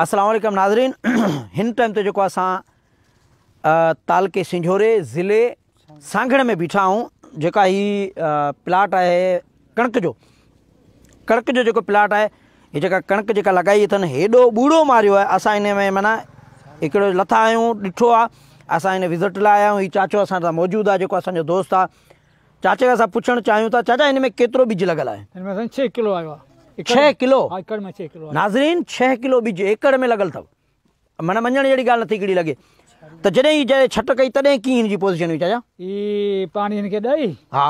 السلام عليڪم ناظرين هن ٽائيم تي جيڪو اسان تعلقي سنجهوري ضلعي سانگهڙ ۾ بيٺا آهيون جيڪا هي پلاٽ آهي ڪڻڪ جو ڪڻڪ جو جيڪو پلاٽ آهي هي جيڪا ڪڻڪ جيڪا لڳائي اٿن هيڏو ٻوڙو ماريو آهي اسان ان ۾ معنيٰ هڪڙو لٿا آهيون ڏٺو آهي اسان هن وزٽ لاء آيا آهيون هي چاچو اسان سان موجود آهي جيڪو اسان جو دوست آهي چاچي کان اسان پڇڻ چاهيون ٿا چاچا هن ۾ ڪيترو ٻج لڳل آهي؟ هن ۾ سائين 6 ڪلو آيو آهي. 6 ڪلو؟ ها ايڪڙ ۾ 6 ڪلو آيو. ناظرين 6 ڪلو ٻج ايڪڙ ۾ لڳل اٿو. معنيٰ مڃڻ جهڙي ڳالهه نٿي هڪڙي لڳي ته جڏهن هي جڏهن ڇٽ ڪئي تڏهن ڪيئن هن جي پوزيشن هئي چاچا؟ هي پاڻي هن کي ڏئي ها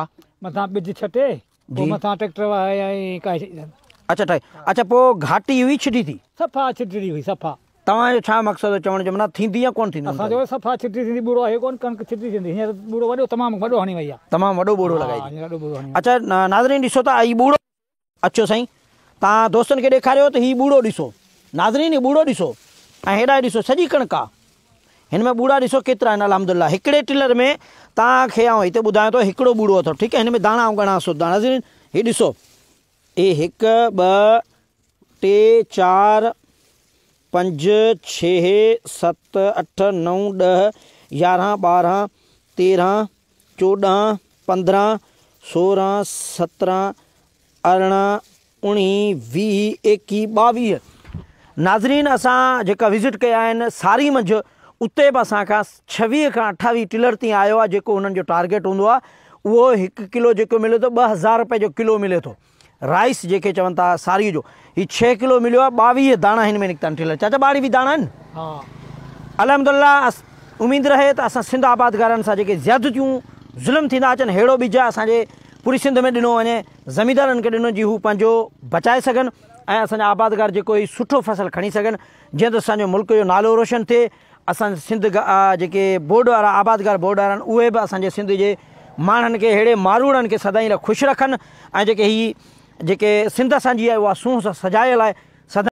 مٿان ٻج ڇٽي پوء مٿان ٽريڪٽر وهائي ۽ ڪاهي ڇڏي اٿن. اڇا ٺاهي اڇا پوء گهاٽي هئي ڇٽي ٿي؟ صفا ڇٽڙي هئي صفا. توهان جو ڇا مقصد هو چوڻ جو معنيٰ ٿيندي يا ڪونه ٿيندي؟ اسان چيو صفا ڇٽي ٿيندي ٻوڙو آهي ڪونه ڪڻڪ ڇٽي ٿيندي هينئر ٻوڙو وڏو تمام وڏو هڻي وئي آهي. تمام وڏو ٻوڙو لڳائي ها هينئر وڏو ٻوڙو هڻي وئي. اڇا ناظرين ڏسو ته هي ٻوڙو اچو سائين توهان دوستن کي ڏيکاريو ته هي ٻوڙو ڏسو ناظرين هي ٻوڙو ڏسو ۽ هيڏانهن ڏسو سڄي ڪڻڪ آ هن ۾ ٻوڙا ڏسو ڪيترا آهن الحمدلله هڪڙي ٽلر ۾ توهان کي آئون هتي ٻڌايان ٿو هڪڙو ٻوڙو اٿو ٺيڪ آهي هن ۾ داڻا آئون ڳڻان ٿو ناظرين هي ڏسو هي هڪ ٻه ٽي چار پنج ڇهه ست اٺ نو ڏهه يارهن ٻارهن تيرهن 14 15 16 17 18 19 20 21 22 ناظرين اسان جيڪا وزٽ ڪيا آهن ساري منجهه اتي به اسان کان 26 کان 28 ٽلر تائين آيو آهي جيڪو انهن جو ٽارگيٽ هوندو آهي اهو هڪ ڪلو جيڪو ملي ٿو 2000 روپئي جو ڪلو ملي ٿو رائس جيڪي چون ٿا ساري جو هي 6 ڪلو مليو آهي 22 داڻا هن ۾ نڪتا آهن ٽلر چاچا 22 داڻا آهن ها الحمدلله اميد رهي ته اسان سنڌ آبادگارن سان جيڪي زيادتيون ظلم ٿيندا اچن ههڙو ٻج اسان جي پوري سنڌ ۾ ڏنو وڃي زميندارن کي ڏنو جي هو پنهنجو بچائي سگهن ۽ اسان جا آبادگار جيڪو هي سٺو فصل کڻي سگهن جيئن ته اسان جو ملڪ جو نالو روشن ٿئي اسان سنڌ جيڪي بورڊ وارا آبادگار بورڊ وارا آهن اهي به اسان جي سنڌ جي ماڻهن کي ههڙي ماروئڙن کي سدائين لاء خوش رکن ۽ جيڪي هي جيڪي سنڌ اسان جي آهي اها سونهن سان سجايل آهي.